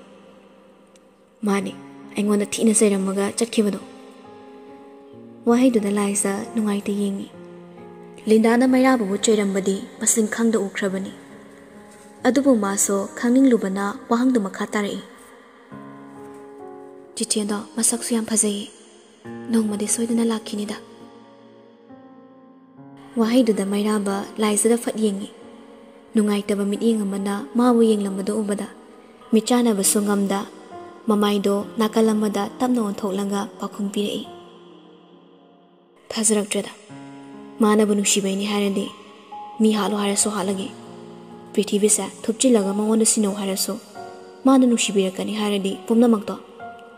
"ꯃꯥꯅꯦ, ꯑꯩꯉꯣꯟꯗ ꯊꯤꯅ ꯆꯩꯔꯝꯃꯒ ꯆꯠꯈꯤꯕꯗꯣ꯫" ꯋꯥꯍꯩꯗꯨꯗ ꯂꯥꯏꯖ ꯅꯨꯡꯉꯥꯏꯇ ꯌꯦꯡꯉꯤ꯫ ꯂꯤꯟꯗꯥꯅ ꯃꯩꯔꯥꯕꯕꯨ ꯆꯩꯔꯝꯕꯗꯤ ꯃꯁꯤꯡ ꯈꯪꯗ ꯎꯈ꯭ꯔꯕꯅꯤ꯫ ꯑꯗꯨꯕꯨ ꯃꯥꯁꯨ ꯈꯪꯅꯤꯡꯂꯨꯕꯅ ꯋꯥꯍꯪꯗꯨ ꯃꯈꯥ ꯇꯥꯔꯛꯏ꯫ "ꯆꯤꯆꯦꯗꯣ ꯃꯁꯛꯁꯨ ꯌꯥꯝ ꯐꯖꯩꯌꯦ꯫ ꯅꯣꯡꯃꯗꯤ ꯁꯣꯏꯗꯅ ꯂꯥꯛꯈꯤꯅꯤꯗ꯫" ꯋꯥꯍꯩꯗꯨꯗ ꯃꯩꯔꯥꯕ ꯂꯥꯏꯖꯗ ꯐꯠ ꯌꯦꯡꯉꯤ꯫ ꯅꯨꯡꯉꯥꯏꯇꯕ ꯃꯤꯠꯌꯦꯡ ꯑꯃꯅ ꯃꯥꯕꯨ ꯌꯦꯡꯂꯝꯕꯗꯨ ꯎꯕꯗ ꯃꯤꯠꯆꯥꯟꯅꯕꯁꯨ ꯉꯝꯗ ꯃꯃꯥꯏꯗꯣ ꯅꯥꯀꯜ ꯑꯃꯗ ꯇꯞꯅ ꯑꯣꯟꯊꯣꯛꯂꯒ ꯄꯥꯎꯈꯨꯝ ꯄꯤꯔꯛꯏ꯫ "ꯊꯥꯖꯔꯛꯇ꯭ꯔꯦꯗ꯫ ꯃꯥꯅꯕꯨ ꯅꯨꯡꯁꯤꯕꯩꯅꯤ ꯍꯥꯏꯔꯗꯤ ꯃꯤ ꯍꯥꯠꯂꯣ ꯍꯥꯏꯔꯁꯨ ꯍꯥꯠꯂꯒꯦ꯫ ꯄ꯭ꯔꯤꯊꯤꯕꯤꯁꯦ ꯊꯨꯞꯆꯤꯜꯂꯒ ꯃꯉꯣꯟꯗ ꯁꯤꯟꯅꯧ ꯍꯥꯏꯔꯁꯨ ꯃꯥꯅ ꯅꯨꯡꯁꯤꯕꯤꯔꯛꯀꯅꯤ ꯍꯥꯏꯔꯗꯤ ꯄꯨꯝꯅꯃꯛꯇꯣ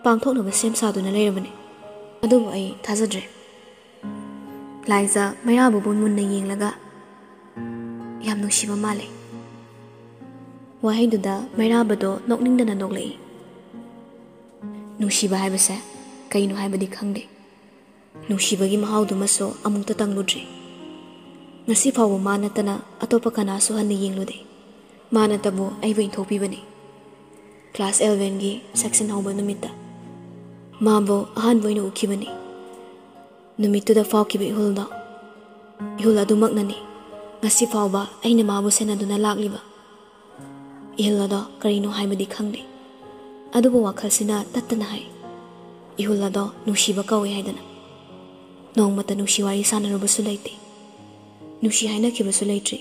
ꯄꯥꯡꯊꯣꯛꯅꯕ ꯁꯦꯝ ꯁꯥꯗꯨꯅ ꯂꯩꯔꯕꯅꯤ꯫ ꯑꯗꯨꯕꯨ ꯑꯩ ꯊꯥꯖꯗ꯭ꯔꯦ꯫" ꯂꯥꯏꯖ ꯃꯩꯔꯥꯕꯕꯨ ꯃꯨꯟꯅ ꯌꯦꯡꯂꯒ, "ꯌꯥꯝ ꯅꯨꯡꯁꯤꯕ ꯃꯥꯜꯂꯦ꯫" ꯋꯥꯍꯩꯗꯨꯗ ꯃꯩꯔꯥꯕꯗꯣ ꯅꯣꯛꯅꯤꯡꯗꯅ ꯅꯣꯛꯂꯛꯏ꯫ "ꯅꯨꯡꯁꯤꯕ ꯍꯥꯏꯕꯁꯦ ꯀꯩꯅꯣ ꯍꯥꯏꯕꯗꯤ ꯈꯪꯗꯦ꯫ ꯅꯨꯡꯁꯤꯕꯒꯤ ꯃꯍꯥꯎꯗꯨꯃꯁꯨ ꯑꯃꯨꯛꯇ ꯇꯪꯂꯨꯗ꯭ꯔꯤ꯫ ꯉꯁꯤ ꯐꯥꯎꯕ ꯃꯥ ꯅꯠꯇꯅ ꯑꯇꯣꯞꯄ ꯀꯅꯥꯁꯨ ꯍꯟꯅ ꯌꯦꯡꯂꯨꯗꯦ꯫ ꯃꯥ ꯅꯠꯇꯕꯨ ꯑꯩꯕꯨ ꯏꯟꯊꯣꯛꯄꯤꯕꯅꯤ꯫ ꯀ꯭ꯂꯥꯁ ꯑꯦꯂꯚꯦꯟꯒꯤ ꯁꯦꯛꯁꯟ ꯍꯧꯕ ꯅꯨꯃꯤꯠꯇ ꯃꯥꯕꯨ ꯑꯍꯥꯟꯕ ꯑꯣꯏꯅ ꯎꯈꯤꯕꯅꯤ꯫ ꯅꯨꯃꯤꯠꯇꯨꯗ ꯐꯥꯎꯈꯤꯕ ꯏꯍꯨꯜꯗꯣ, ꯏꯍꯨꯜ ꯑꯗꯨꯃꯛꯅꯅꯤ ꯉꯁꯤ ꯐꯥꯎꯕ ꯑꯩꯅ ꯃꯥꯕꯨ ꯁꯦꯟꯅꯗꯨꯅ ꯂꯥꯛꯂꯤꯕ꯫ ꯏꯍꯨꯜ ꯑꯗꯣ ꯀꯔꯤꯅꯣ ꯍꯥꯏꯕꯗꯤ ꯈꯪꯗꯦ, ꯑꯗꯨꯕꯨ ꯋꯥꯈꯜꯁꯤꯅ ꯇꯠꯇꯅ ꯍꯥꯏ, ꯏꯍꯨꯜ ꯑꯗꯣ ꯅꯨꯡꯁꯤꯕ ꯀꯧꯏ ꯍꯥꯏꯗꯅ꯫ ꯅꯣꯡꯃꯇ ꯅꯨꯡꯁꯤ ꯋꯥꯔꯤ ꯁꯥꯟꯅꯔꯨꯕꯁꯨ ꯂꯩꯇꯦ, ꯅꯨꯡꯁꯤ ꯍꯥꯏꯅꯈꯤꯕꯁꯨ ꯂꯩꯇ꯭ꯔꯤ꯫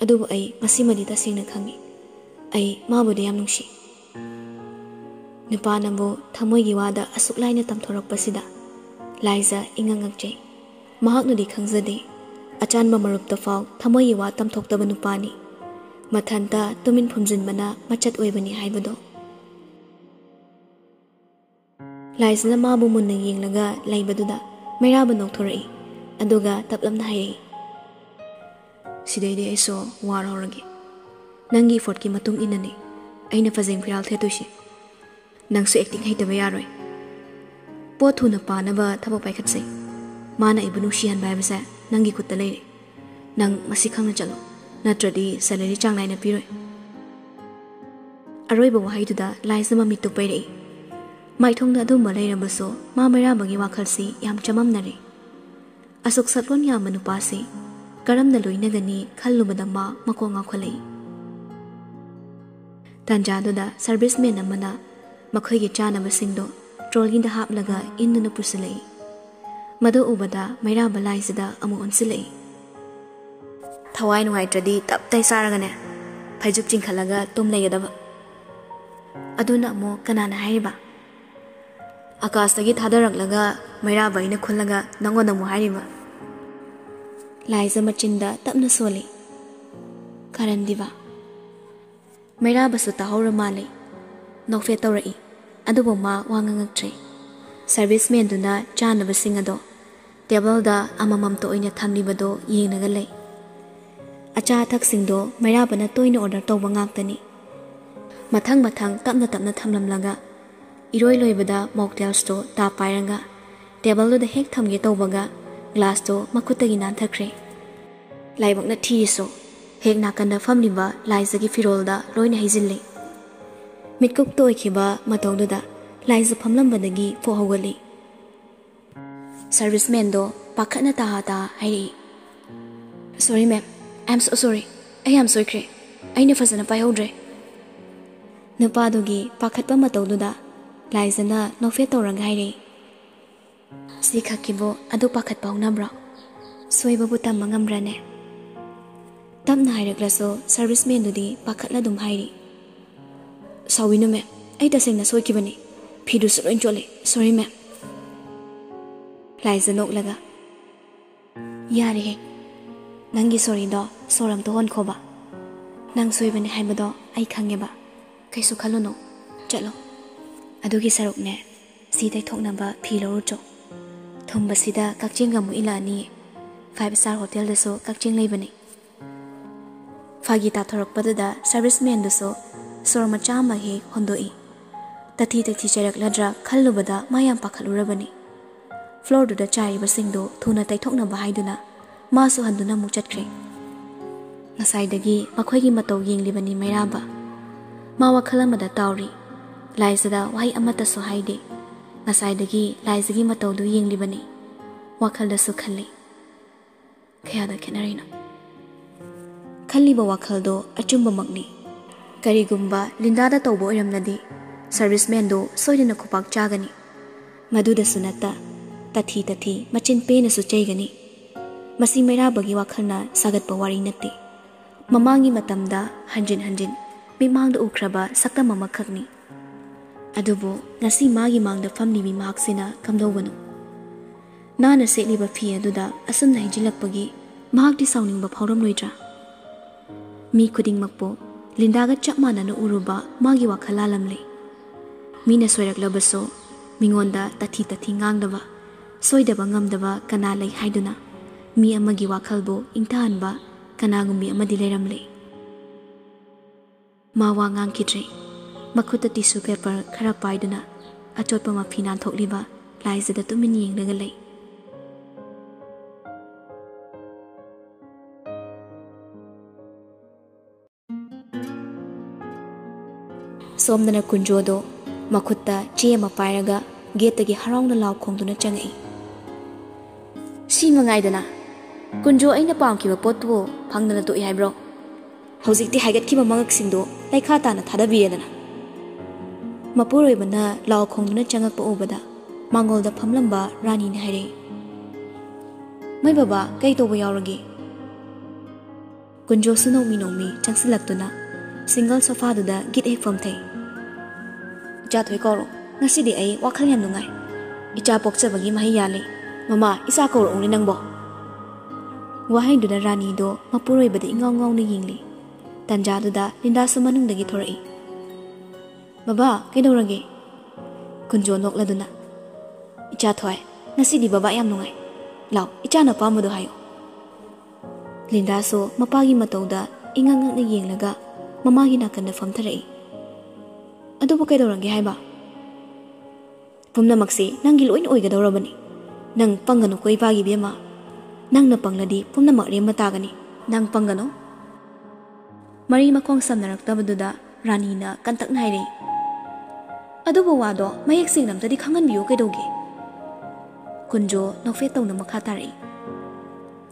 ꯑꯗꯨꯕꯨ ꯑꯩ ꯉꯁꯤꯃꯗꯤ ꯇꯁꯦꯡꯅ ꯈꯪꯏ, ꯑꯩ ꯃꯥꯕꯨꯗꯤ ꯌꯥꯝ ꯅꯨꯡꯁꯤ꯫ ꯅꯨꯄꯥꯅꯕꯨ ꯊꯃꯣꯏꯒꯤ ꯋꯥꯗ ꯑꯁꯨꯛ ꯂꯥꯏꯅ ꯇꯝꯊꯣꯔꯛꯄꯁꯤꯗ ꯂꯥꯏꯖ ꯏꯉꯛ ꯉꯛꯆꯩ꯫ ꯃꯍꯥꯛꯅꯗꯤ ꯈꯪꯖꯗꯦ, ꯑꯆꯥꯟꯕ ꯃꯔꯨꯞꯇ ꯐꯥꯎ ꯊꯃꯣꯏꯒꯤ ꯋꯥ ꯇꯝꯊꯣꯛꯇꯕ ꯅꯨꯄꯥꯅꯤ꯫ ꯃꯊꯟꯇ ꯇꯨꯃꯤꯟ ꯐꯨꯝꯖꯤꯟꯕꯅ ꯃꯆꯠ ꯑꯣꯏꯕꯅꯤ ꯍꯥꯏꯕꯗꯣ꯫ ꯂꯥꯏꯖꯅ ꯃꯥꯕꯨ ꯃꯨꯟꯅ ꯌꯦꯡꯂꯒ ꯂꯩꯕꯗꯨꯗ ꯃꯩꯔꯥꯕ ꯅꯣꯛꯊꯣꯔꯛꯏ꯫ ꯑꯗꯨꯒ ꯇꯞꯂꯞꯅ ꯍꯥꯏꯔꯛꯏ, "ꯁꯤꯗꯩꯗꯤ ꯑꯩꯁꯨ ꯋꯥꯔꯍꯧꯔꯒꯦ꯫ ꯅꯪꯒꯤ ꯏꯐꯣꯔꯠꯀꯤ ꯃꯇꯨꯡ ꯏꯟꯅꯅꯤ ꯑꯩꯅ ꯐꯖꯦꯡ ꯐꯤꯔꯥꯜ ꯊꯦꯠꯇꯣꯏꯁꯦ꯫ ꯅꯪꯁꯨ ꯑꯦꯛꯇꯤꯡ ꯍꯩꯇꯕ ꯌꯥꯔꯣꯏ꯫ ꯄꯣꯠ ꯊꯨꯅ ꯄꯥꯅꯕ ꯊꯕꯛ ꯄꯥꯏꯈꯠꯁꯦ꯫ ꯃꯥꯅ ꯑꯩꯕꯨ ꯅꯨꯡꯁꯤꯍꯟꯕ ꯍꯥꯏꯕꯁꯦ ꯅꯪꯒꯤ ꯈꯨꯠꯇ ꯂꯩꯔꯦ꯫ ꯅꯪ ꯃꯁꯤ ꯈꯪꯅ ꯆꯠꯂꯣ, ꯅꯠꯇ꯭ꯔꯗꯤ ꯁꯦꯂꯔꯤ ꯆꯥꯡ ꯅꯥꯏꯅ ꯄꯤꯔꯣꯏ꯫" ꯑꯔꯣꯏꯕ ꯋꯥꯍꯩꯗꯨꯗ ꯂꯥꯏꯖ ꯃꯃꯤꯠꯇꯨ ꯄꯩꯔꯛꯏ꯫ ꯃꯥꯏꯊꯣꯡꯗ ꯑꯗꯨꯝꯕ ꯂꯩꯔꯕꯁꯨ ꯃꯥ ꯃꯩꯔꯥꯕꯒꯤ ꯋꯥꯈꯜꯁꯤ ꯌꯥꯝ ꯆꯃꯝꯅꯔꯦ꯫ ꯑꯁꯨꯛ ꯁꯛꯂꯣꯟ ꯌꯥꯝꯕ ꯅꯨꯄꯥꯁꯤ ꯀꯔꯝꯅ ꯂꯣꯏꯅꯒꯅꯤ ꯈꯜꯂꯨꯕꯗ ꯃꯥ ꯃꯀꯣꯛ ꯉꯥꯎꯈꯠꯂꯛꯏ꯫ ꯇꯥꯟꯖꯥꯗꯨꯗ ꯁꯔꯚꯤꯁꯃꯦꯟ ꯑꯃꯅ ꯃꯈꯣꯏꯒꯤ ꯆꯥꯅꯕꯁꯤꯡꯗꯣ ꯇ꯭ꯔꯣꯂꯤꯗ ꯍꯥꯞꯂꯒ ꯏꯟꯗꯨꯅ ꯄꯨꯁꯤꯜꯂꯛꯏ꯫ ꯃꯗꯨ ꯎꯕꯗ ꯃꯩꯔꯥꯕ ꯂꯥꯏꯖꯗ ꯑꯃꯨꯛ ꯑꯣꯟꯁꯤꯜꯂꯛꯏ꯫ "ꯊꯋꯥꯏ ꯅꯨꯡꯉꯥꯏꯇ꯭ꯔꯗꯤ ꯇꯞ ꯇꯥꯏ ꯆꯥꯔꯒꯅꯦ, ꯐꯩꯖꯨꯞ ꯆꯤꯡꯈꯠꯂꯒ ꯇꯨꯝ ꯂꯩꯒꯗꯕ꯫" "ꯑꯗꯨꯅ ꯑꯃꯨꯛ ꯀꯅꯥꯅ ꯍꯥꯏꯔꯤꯕ?" "ꯑꯀꯥꯁꯇꯒꯤ ꯊꯥꯗꯔꯛꯂꯒ ꯃꯩꯔꯥꯕ ꯑꯩꯅ ꯈꯨꯜꯂꯒ ꯅꯪꯉꯣꯟꯗ ꯑꯃꯨꯛ ꯍꯥꯏꯔꯤꯕ?" ꯂꯥꯏꯖ ꯃꯆꯤꯟꯗ ꯇꯞꯅ ꯁꯣꯜꯂꯤ꯫ "ꯀꯔꯟꯗꯤꯕ!" ꯃꯩꯔꯥꯕꯁꯨ ꯇꯥꯍꯧꯔ ꯃꯥꯜꯂꯦ꯫ ꯅꯣꯛꯐꯦꯠ ꯇꯧꯔꯛꯏ꯫ ꯑꯗꯨꯕꯨ ꯃꯥ ꯋꯥ ꯉꯥꯡꯉꯛꯇ꯭ꯔꯦ꯫ ꯁꯔꯚꯤꯁꯃꯦꯟꯗꯨꯅ ꯆꯥꯅꯕꯁꯤꯡ ꯑꯗꯣ ꯇꯦꯕꯜꯗ ꯑꯃꯃꯝꯇ ꯑꯣꯏꯅ ꯊꯝꯂꯤꯕꯗꯣ ꯌꯦꯡꯂꯒ ꯂꯩ꯫ ꯑꯆꯥ ꯑꯊꯛꯁꯤꯡꯗꯣ ꯃꯩꯔꯥꯕꯅ ꯇꯣꯏꯅ ꯑꯣꯔꯗꯔ ꯇꯧꯕ ꯉꯥꯛꯇꯅꯤ꯫ ꯃꯊꯪ ꯃꯊꯪ ꯇꯞꯅ ꯇꯞꯅ ꯊꯝꯂꯝꯂꯒ ꯏꯔꯣꯏ ꯂꯣꯏꯕꯗ ꯃꯣꯛꯇꯦꯜꯁꯇꯣ ꯇꯥꯞ ꯄꯥꯏꯔꯒ ꯇꯦꯕꯜꯗꯨꯗ ꯍꯦꯛ ꯊꯝꯒꯦ ꯇꯧꯕꯒ ꯒ꯭ꯂꯥꯁꯇꯣ ꯃꯈꯨꯠꯇꯒꯤ ꯅꯥꯟꯊꯈ꯭ꯔꯦ꯫ ꯂꯥꯏꯕꯛꯅ ꯊꯤꯔꯤꯁꯨ ꯍꯦꯛ ꯅꯥꯀꯟꯗ ꯐꯝꯂꯤꯕ ꯂꯥꯏꯖꯒꯤ ꯐꯤꯔꯣꯜꯗ ꯂꯣꯏꯅ ꯍꯩꯖꯤꯜꯂꯤ꯫ ꯃꯤꯠꯀꯨꯞꯇ ꯑꯣꯏꯈꯤꯕ ꯃꯇꯧꯗꯨꯗ ꯂꯥꯏꯖ ꯐꯝꯂꯝꯕꯗꯒꯤ ꯐꯨꯛ ꯍꯧꯒꯠꯂꯤ꯫ ꯁꯔꯚꯤꯁꯃꯦꯟꯗꯣ ꯄꯥꯈꯠꯅ ꯇꯍꯥ ꯇꯍꯥ ꯍꯥꯏꯔꯛꯏ, "Sorry ma'am, I am so sorry. ꯑꯩ ꯌꯥꯝ ꯁꯣꯏꯈ꯭ꯔꯦ꯫ ꯑꯩꯅ ꯐꯖꯅ ꯄꯥꯏꯍꯧꯗ꯭ꯔꯦ꯫" ꯅꯨꯄꯥꯗꯨꯒꯤ ꯄꯥꯈꯠꯄ ꯃꯇꯧꯗꯨꯗ ꯂꯥꯏꯖꯅ ꯅꯣꯛꯐꯦꯠ ꯇꯧꯔꯒ ꯍꯥꯏꯔꯛꯏ, "ꯁꯤ ꯈꯛꯀꯤꯕꯨ ꯑꯗꯨ ꯄꯥꯈꯠꯄ ꯍꯧꯅꯕ꯭ꯔꯣ? ꯁꯣꯏꯕꯕꯨ ꯇꯝꯕ ꯉꯝꯕ꯭ꯔꯅꯦ?" ꯇꯞꯅ ꯍꯥꯏꯔꯛꯂꯁꯨ ꯁꯔꯚꯤꯁꯃꯦꯟꯗꯨꯗꯤ ꯄꯥꯈꯠꯂ ꯑꯗꯨꯝ ꯍꯥꯏꯔꯤ, "ꯁꯥꯎꯕꯤꯅꯨ ꯃꯦꯝ, ꯑꯩ ꯇꯁꯦꯡꯅ ꯁꯣꯏꯈꯤꯕꯅꯤ꯫ ꯐꯤꯗꯨꯁꯨ ꯂꯣꯏ ꯆꯣꯠꯂꯦ꯫ Sorry ꯃꯦꯝ꯫" ꯂꯥꯏꯖ ꯅꯣꯛꯂꯒ, "ꯌꯥꯔꯦꯍꯦ, ꯅꯪꯒꯤ ꯁꯣꯔꯤꯗꯣ ꯁꯣꯔ ꯑꯝꯇ ꯍꯣꯟꯈꯣꯕ꯫ ꯅꯪ ꯁꯣꯏꯕꯅꯦ ꯍꯥꯏꯕꯗꯣ ꯑꯩ ꯈꯪꯉꯦꯕ꯫ ꯀꯩꯁꯨ ꯈꯜꯂꯨꯅꯨ, ꯆꯠꯂꯣ꯫ ꯑꯗꯨꯒꯤ ꯁꯔꯨꯛꯅꯦ, ꯁꯤ ꯇꯩꯊꯣꯛꯅꯕ ꯐꯤ ꯂꯧꯔꯨꯆꯣ꯫ ꯊꯨꯝꯕꯁꯤꯗ ꯀꯛꯆꯦꯡꯒ ꯑꯃꯨꯛ ꯏꯜꯂꯛꯑꯅꯤꯌꯦ꯫ Five star ꯍꯣꯇꯦꯜꯗꯁꯨ ꯀꯛꯆꯦꯡ ꯂꯩꯕꯅꯤ꯫" ꯐꯥꯒꯤ ꯇꯥꯊꯣꯔꯛꯄꯗꯨꯗ ꯁꯔꯚꯤꯁꯃꯦꯟꯗꯨꯁꯨ ꯁꯣꯔ ꯃꯆꯥ ꯑꯃ ꯍꯦꯛ ꯍꯣꯟꯗꯣꯛꯏ꯫ ꯇꯊꯤ ꯇꯊꯤ ꯆꯩꯔꯛꯂꯗ꯭ꯔꯥ ꯈꯜꯂꯨꯕꯗ ꯃꯥ ꯌꯥꯝ ꯄꯥꯈꯠꯂꯨꯔꯕꯅꯤ꯫ ꯐ꯭ꯂꯣꯔꯗꯨꯗ ꯆꯥꯏꯔꯤꯕꯁꯤꯡꯗꯨ ꯊꯨꯅ ꯇꯩꯊꯣꯛꯅꯕ ꯍꯥꯏꯗꯨꯅ ꯃꯥꯁꯨ ꯍꯟꯗꯨꯅ ꯑꯃꯨꯛ ꯆꯠꯈ꯭ꯔꯦ꯫ ꯉꯁꯥꯏꯗꯒꯤ ꯃꯈꯣꯏꯒꯤ ꯃꯇꯧ ꯌꯦꯡꯂꯤꯕꯅꯤ ꯃꯩꯔꯥꯕ꯫ ꯃꯥ ꯋꯥꯈꯜ ꯑꯃꯗ ꯇꯥꯎꯔꯤ꯫ ꯂꯥꯏꯖꯗ ꯋꯥꯍꯩ ꯑꯃꯠꯇꯁꯨ ꯍꯥꯏꯗꯦ꯫ ꯉꯁꯥꯏꯗꯒꯤ ꯂꯥꯏꯖꯒꯤ ꯃꯇꯧꯗꯨ ꯌꯦꯡꯂꯤꯕꯅꯤ꯫ ꯋꯥꯈꯜꯗꯁꯨ ꯈꯜꯂꯤ, "ꯀꯌꯥꯗ ꯈꯦꯠꯅꯔꯤꯅꯣ?" ꯈꯜꯂꯤꯕ ꯋꯥꯈꯜꯗꯣ ꯑꯆꯨꯝꯕꯃꯛꯅꯤ꯫ ꯀꯔꯤꯒꯨꯝꯕ ꯂꯤꯟꯗꯥꯗ ꯇꯧꯕ ꯑꯣꯏꯔꯝꯂꯗꯤ ꯁꯔꯚꯤꯁꯃꯦꯟꯗꯣ ꯁꯣꯏꯗꯅ ꯈꯨꯄꯥꯛ ꯆꯥꯒꯅꯤ꯫ ꯃꯗꯨꯗꯁꯨ ꯅꯠꯇ, ꯇꯊꯤ ꯇꯊꯤ ꯃꯆꯤꯟ ꯄꯦꯟꯅꯁꯨ ꯆꯩꯒꯅꯤ꯫ ꯃꯁꯤ ꯃꯩꯔꯥꯕꯒꯤ ꯋꯥꯈꯜꯅ ꯁꯥꯒꯠꯄ ꯋꯥꯔꯤ ꯅꯠꯇꯦ꯫ ꯃꯃꯥꯡꯒꯤ ꯃꯇꯝꯗ ꯍꯟꯖꯤꯟ ꯍꯟꯖꯤꯟ ꯃꯤꯠꯃꯥꯡꯗ ꯎꯈ꯭ꯔꯕ ꯁꯛꯇꯝ ꯑꯃꯈꯛꯅꯤ꯫ ꯑꯗꯨꯕꯨ ꯉꯁꯤ ꯃꯥꯒꯤ ꯃꯥꯡꯗ ꯐꯝꯂꯤꯕꯤ ꯃꯍꯥꯛꯁꯤꯅ ꯀꯝꯗꯧꯕꯅꯣ? ꯅꯥꯟꯅ ꯁꯦꯠꯂꯤꯕ ꯐꯤ ꯑꯗꯨꯗ ꯑꯁꯨꯝꯅ ꯍꯩꯖꯤꯜꯂꯛꯄꯒꯤ ꯃꯍꯥꯛꯇꯤ ꯁꯥꯎꯅꯤꯡꯕ ꯐꯥꯎꯔꯝꯂꯣꯏꯗ꯭ꯔꯥ? ꯃꯤ ꯈꯨꯗꯤꯡꯃꯛꯄꯨ ꯂꯤꯟꯗꯥꯒ ꯆꯞ ꯃꯥꯟꯅꯅ ꯎꯔꯨꯕ ꯃꯥꯒꯤ ꯋꯥꯈꯜ ꯂꯥꯜꯂꯝꯂꯦ꯫ ꯃꯤꯅ ꯁꯣꯏꯔꯛꯂꯕꯁꯨ ꯃꯤꯉꯣꯟꯗ ꯇꯊꯤ ꯇꯊꯤ ꯉꯥꯡꯗꯕ, ꯁꯣꯏꯗꯕ ꯉꯝꯗꯕ ꯀꯅꯥ ꯂꯩ ꯍꯥꯏꯗꯨꯅ ꯃꯤ ꯑꯃꯒꯤ ꯋꯥꯈꯜꯕꯨ ꯏꯪꯊꯍꯟꯕ ꯀꯅꯥꯒꯨꯝꯕꯤ ꯑꯃꯗꯤ ꯂꯩꯔꯝꯂꯦ꯫ ꯃꯥ ꯋꯥ ꯉꯥꯡꯈꯤꯗ꯭ꯔꯦ꯫ ꯃꯈꯨꯠꯇ ꯇꯤꯁꯨ ꯄꯦꯄꯔ ꯈꯔ ꯄꯥꯏꯗꯨꯅ ꯑꯆꯣꯠꯄ ꯃꯐꯤ ꯅꯥꯟꯊꯣꯛꯂꯤꯕ ꯂꯥꯏꯖꯗ ꯇꯨꯃꯤꯟ ꯌꯦꯡꯂꯒ ꯂꯩ꯫ ꯁꯣꯝꯗꯅ ꯀꯨꯟꯖꯣꯗꯣ ꯃꯈꯨꯠꯇ ꯆꯦ ꯑꯃ ꯄꯥꯏꯔꯒ ꯒꯦꯠꯇꯒꯤ ꯍꯔꯥꯎꯅ ꯂꯥꯎ ꯈꯣꯡꯗꯨꯅ ꯆꯪꯉꯛꯏ꯫ "ꯁꯤ ꯃꯉꯥꯏꯗꯅ, ꯀꯨꯟꯖꯣ, ꯑꯩꯅ ꯄꯥꯝꯈꯤꯕ ꯄꯣꯠꯇꯨ ꯐꯪꯗꯅ ꯇꯣꯛꯏ ꯍꯥꯏꯕ꯭ꯔꯣ? ꯍꯧꯖꯤꯛꯇꯤ ꯍꯥꯏꯒꯠꯈꯤꯕ ꯃꯉꯛꯁꯤꯡꯗꯣ ꯂꯩꯈꯥ ꯇꯥꯅ ꯊꯥꯗꯕꯤꯔꯦꯗꯅ꯫" ꯃꯄꯨꯔꯣꯏꯕꯅ ꯂꯥꯎ ꯈꯣꯡꯗꯨꯅ ꯆꯪꯉꯛꯄ ꯎꯕꯗ ꯃꯥꯡꯒꯣꯜꯗ ꯐꯝꯂꯝꯕ ꯔꯥꯅꯤꯅ ꯍꯥꯏꯔꯛꯏ, "ꯃꯩ ꯕꯕꯥ, ꯀꯩ ꯇꯧꯕ ꯌꯥꯎꯔꯒꯦ?" ꯀꯨꯟꯖꯣꯁꯨ ꯅꯣꯡꯃꯤ ꯅꯣꯡꯃꯤ ꯆꯪꯁꯤꯜꯂꯛꯇꯨꯅ ꯁꯤꯡꯒꯜ ꯁꯣꯐꯥꯗꯨꯗ ꯒꯤꯠ ꯍꯦꯛ ꯐꯝꯊꯩ꯫ "ꯏꯆꯥ ꯊꯣꯏ ꯀꯧꯔꯣ, ꯉꯁꯤꯗꯤ ꯑꯩ ꯋꯥꯈꯜ ꯌꯥꯝ ꯅꯨꯡꯉꯥꯏ꯫ ꯏꯆꯥ ꯄꯣꯛꯆꯕꯒꯤ ꯃꯍꯩ ꯌꯥꯜꯂꯤ꯫ ꯃꯃꯥ, ꯏꯆꯥ ꯀꯧꯔꯛꯎꯅꯦ ꯅꯪꯕꯣ?" ꯋꯥꯍꯩꯗꯨꯗ ꯔꯥꯅꯤꯗꯣ ꯃꯄꯨꯔꯣꯏꯕꯗ ꯏꯉꯥꯎ ꯉꯥꯎꯅ ꯌꯦꯡꯂꯤ꯫ ꯇꯟꯖꯥꯗꯨꯗ ꯂꯤꯟꯗꯥꯁꯨ ꯃꯅꯨꯡꯗꯒꯤ ꯊꯣꯔꯛꯏ꯫ "ꯕꯕꯥ, ꯀꯩꯗꯧꯔꯒꯦ?" ꯀꯨꯟꯖꯣ ꯅꯣꯛꯂꯗꯨꯅ, "ꯏꯆꯥ ꯊꯣꯏ, ꯉꯁꯤꯗꯤ ꯕꯕꯥ ꯌꯥꯝ ꯅꯨꯡꯉꯥꯏ꯫ ꯂꯥꯎ, ꯏꯆꯥꯅ ꯑꯄꯥꯝꯕꯗꯣ ꯍꯥꯏꯌꯨ꯫" ꯂꯤꯟꯗꯥꯁꯨ ꯃꯄꯥꯒꯤ ꯃꯇꯧꯗ ꯏꯉꯛ ꯉꯛꯅ ꯌꯦꯡꯂꯒ ꯃꯃꯥꯒꯤ ꯅꯥꯀꯟꯗ ꯐꯝꯊꯔꯛꯏ꯫ "ꯑꯗꯨꯕꯨ ꯀꯩꯗꯧꯔꯒꯦ ꯍꯥꯏꯕ?" "ꯄꯨꯝꯅꯃꯛꯁꯦ ꯅꯪꯒꯤ ꯂꯣꯏꯅ ꯑꯣꯏꯒꯗꯧꯔꯕꯅꯤ꯫ ꯅꯪ ꯄꯪꯒꯅꯨꯀꯣ ꯏꯄꯥꯒꯤ ꯏꯕꯦꯝꯃ꯫ ꯅꯪꯅ ꯄꯪꯂꯗꯤ ꯄꯨꯝꯅꯃꯛ ꯑꯔꯦꯝꯕ ꯇꯥꯒꯅꯤ꯫ ꯅꯪ ꯄꯪꯒꯅꯨ꯫" ꯃꯔꯤ ꯃꯈꯣꯡ ꯁꯝꯅꯔꯛꯇꯕꯗꯨꯗ ꯔꯥꯅꯤꯅ ꯀꯟꯇꯛꯅ ꯍꯥꯏꯔꯛꯏ, "ꯑꯗꯨꯕꯨ ꯋꯥꯗꯣ ꯃꯌꯦꯛ ꯁꯦꯡꯅ ꯑꯝꯇꯗꯤ ꯈꯪꯍꯟꯕꯤꯌꯨ ꯀꯩꯗꯧꯒꯦ?" ꯀꯨꯟꯖꯣ ꯅꯣꯛꯐꯦꯠ ꯇꯧꯅ ꯃꯈꯥ ꯇꯥꯔꯛꯏ,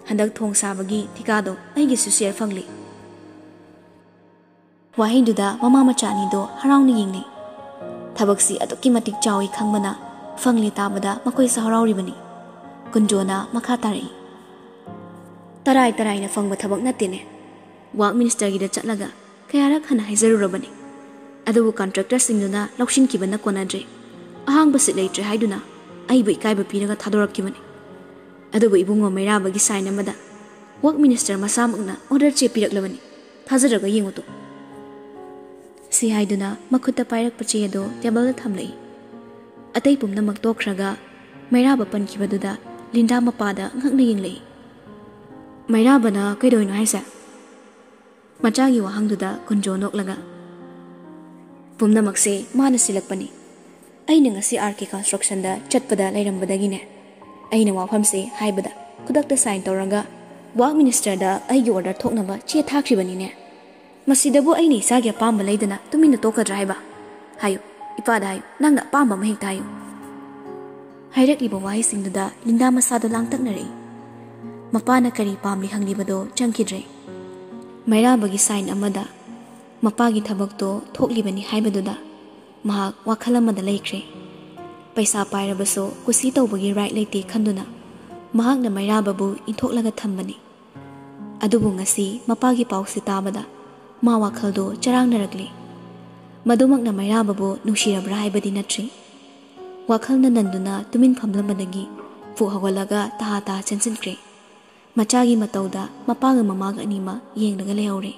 "ꯍꯟꯗꯛ ꯊꯣꯡ ꯁꯥꯕꯒꯤ ꯊꯤꯀꯥꯗꯣ ꯑꯩꯒꯤꯁꯨ ꯁꯤꯌꯔ ꯐꯪꯂꯤ꯫" ꯋꯥꯍꯩꯗꯨꯗ ꯃꯃꯥ ꯃꯆꯥ ꯑꯅꯤꯗꯣ ꯍꯔꯥꯎꯅ ꯌꯦꯡꯅꯩ꯫ ꯊꯕꯛꯁꯤ ꯑꯗꯨꯛꯀꯤ ꯃꯇꯤꯛ ꯆꯥꯎꯏ ꯈꯪꯕꯅ ꯐꯪꯂꯦ ꯇꯥꯕꯗ ꯃꯈꯣꯏꯁꯨ ꯍꯔꯥꯎꯔꯤꯕꯅꯤ꯫ ꯀꯨꯟꯖꯣꯅ ꯃꯈꯥ ꯇꯥꯔꯛꯏ, "ꯇꯔꯥꯏ ꯇꯔꯥꯏꯅ ꯐꯪꯕ ꯊꯕꯛ ꯅꯠꯇꯦꯅꯦ꯫ ꯋꯥꯔꯛ ꯃꯤꯅꯤꯁꯇꯔꯒꯤꯗ ꯆꯠꯂꯒ ꯀꯌꯥꯔꯛ ꯍꯟꯅ ꯍꯥꯏꯖꯔꯨꯔꯕꯅꯤ꯫ ꯑꯗꯨꯕꯨ ꯀꯟꯇ꯭ꯔꯦꯛꯇꯔꯁꯤꯡꯗꯨꯅ ꯂꯧꯁꯤꯟꯈꯤꯕꯅ ꯀꯣꯟꯅꯗ꯭ꯔꯦ꯫ ꯑꯍꯥꯡꯕ ꯁꯤꯠ ꯂꯩꯇ꯭ꯔꯦ ꯍꯥꯏꯗꯨꯅ ꯑꯩꯕꯨ ꯏꯀꯥꯏꯕ ꯄꯤꯔꯒ ꯊꯥꯗꯣꯔꯛꯈꯤꯕꯅꯤ꯫ ꯑꯗꯨꯕꯨ ꯏꯕꯨꯡꯉꯣ ꯃꯩꯔꯥꯕꯒꯤ ꯁꯥꯏꯟ ꯑꯃꯗ ꯋꯥꯔꯛ ꯃꯤꯅꯤꯁꯇꯔ ꯃꯁꯥꯃꯛꯅ ꯑꯣꯔꯗꯔ ꯆꯦ ꯄꯤꯔꯛꯂꯕꯅꯤ꯫ ꯊꯥꯖꯗ꯭ꯔꯒ ꯌꯦꯡꯉꯨꯇꯣ꯫" ꯁꯤ ꯍꯥꯏꯗꯨꯅ ꯃꯈꯨꯠꯇ ꯄꯥꯏꯔꯛꯄ ꯆꯦ ꯑꯗꯨ ꯇꯦꯕꯜꯗ ꯊꯝꯂꯛꯏ꯫ ꯑꯇꯩ ꯄꯨꯝꯅꯃꯛ ꯇꯣꯛꯈ꯭ꯔꯒ ꯃꯩꯔꯥꯕ ꯄꯟꯈꯤꯕꯗꯨꯗ ꯂꯤꯟꯗꯥ ꯃꯄꯥꯗ ꯉꯛꯅ ꯌꯦꯡꯂꯛꯏ꯫ "ꯃꯩꯔꯥꯕꯅ ꯀꯩꯗꯧꯔꯤꯅꯣ ꯍꯥꯏꯁꯦ?" ꯃꯆꯥꯒꯤ ꯋꯥꯍꯪꯗꯨꯗ ꯀꯨꯟꯖꯣ ꯅꯣꯛꯂꯒ, "ꯄꯨꯝꯅꯃꯛꯁꯦ ꯃꯥꯅ ꯁꯤꯜꯂꯛꯄꯅꯤ꯫ ꯑꯩꯅ ꯉꯁꯤ ꯑꯥꯔ ꯀꯦ ꯀꯟꯁꯇ꯭ꯔꯛꯁꯟꯗ ꯆꯠꯄꯗ ꯂꯩꯔꯝꯕꯗꯒꯤꯅꯦ, ꯑꯩꯅ ꯋꯥꯐꯝꯁꯦ ꯍꯥꯏꯕꯗ ꯈꯨꯗꯛꯇ ꯁꯥꯏꯟ ꯇꯧꯔꯒ ꯋꯥꯔꯛ ꯃꯤꯅꯤꯁꯇꯔꯗ ꯑꯩꯒꯤ ꯑꯣꯔꯗꯔ ꯊꯣꯛꯅꯕ ꯆꯦ ꯊꯥꯈ꯭ꯔꯤꯕꯅꯤꯅꯦ꯫ "ꯃꯁꯤꯗꯕꯨ ꯑꯩꯅ ꯏꯆꯥꯒꯤ ꯑꯄꯥꯝꯕ ꯂꯩꯗꯅ ꯇꯨꯃꯤꯟꯅ ꯇꯣꯛꯀꯗ꯭ꯔꯥ ꯍꯥꯏꯕ? ꯍꯥꯏꯌꯨ, ꯏꯄꯥꯗ ꯍꯥꯏꯌꯨ, ꯅꯪꯅ ꯑꯄꯥꯝꯕ ꯑꯃ ꯍꯦꯛꯇ ꯍꯥꯏꯌꯨ"꯫ ꯍꯥꯏꯔꯛꯂꯤꯕ ꯋꯥꯍꯩꯁꯤꯡꯗꯨꯗ ꯂꯤꯟꯗꯥ ꯃꯁꯥꯗꯣ ꯂꯥꯡꯇꯛꯅꯔꯛꯏ꯫ ꯃꯄꯥꯅ ꯀꯔꯤ ꯄꯥꯝꯂꯤ ꯍꯪꯂꯤꯕꯗꯣ ꯆꯪꯈꯤꯗ꯭ꯔꯦ꯫ ꯃꯩꯔꯥꯕꯒꯤ ꯁꯥꯏꯟ ꯑꯃꯗ ꯃꯄꯥꯒꯤ ꯊꯕꯛꯇꯣ ꯊꯣꯛꯂꯤꯕꯅꯤ ꯍꯥꯏꯕꯗꯨꯗ ꯃꯍꯥꯛ ꯋꯥꯈꯜ ꯑꯃꯗ ꯂꯩꯈ꯭ꯔꯦ꯫ ꯄꯩꯁꯥ ꯄꯥꯏꯔꯕꯁꯨ ꯀꯨꯁꯤ ꯇꯧꯕꯒꯤ ꯔꯥꯏꯠ ꯂꯩꯇꯦ ꯈꯟꯗꯨꯅ ꯃꯍꯥꯛꯅ ꯃꯩꯔꯥꯕꯕꯨ ꯏꯟꯊꯣꯛꯂꯒ ꯊꯝꯕꯅꯤ꯫ ꯑꯗꯨꯕꯨ ꯉꯁꯤ ꯃꯄꯥꯒꯤ ꯄꯥꯎꯁꯤ ꯇꯥꯕꯗ ꯃꯥ ꯋꯥꯈꯜꯗꯣ ꯆꯔꯥꯡꯅꯔꯛꯂꯤ꯫ ꯃꯗꯨꯃꯛꯅ ꯃꯩꯔꯥꯕꯕꯨ ꯅꯨꯡꯁꯤꯔꯕ꯭ꯔꯥ ꯍꯥꯏꯕꯗꯤ ꯅꯠꯇ꯭ꯔꯤ꯫ ꯋꯥꯈꯜꯅ ꯅꯟꯗꯨꯅ ꯇꯨꯃꯤꯟ ꯐꯝꯂꯝꯕꯗꯒꯤ ꯐꯨꯛ ꯍꯧꯒꯠꯂꯒ ꯇꯍꯥ ꯇꯍꯥ ꯆꯦꯟꯁꯤꯟꯈ꯭ꯔꯦ꯫ ꯃꯆꯥꯒꯤ ꯃꯇꯧꯗ ꯃꯄꯥꯒ ꯃꯃꯥꯒ ꯑꯅꯤꯃꯛ ꯌꯦꯡꯂꯒ ꯂꯩꯍꯧꯔꯦ꯫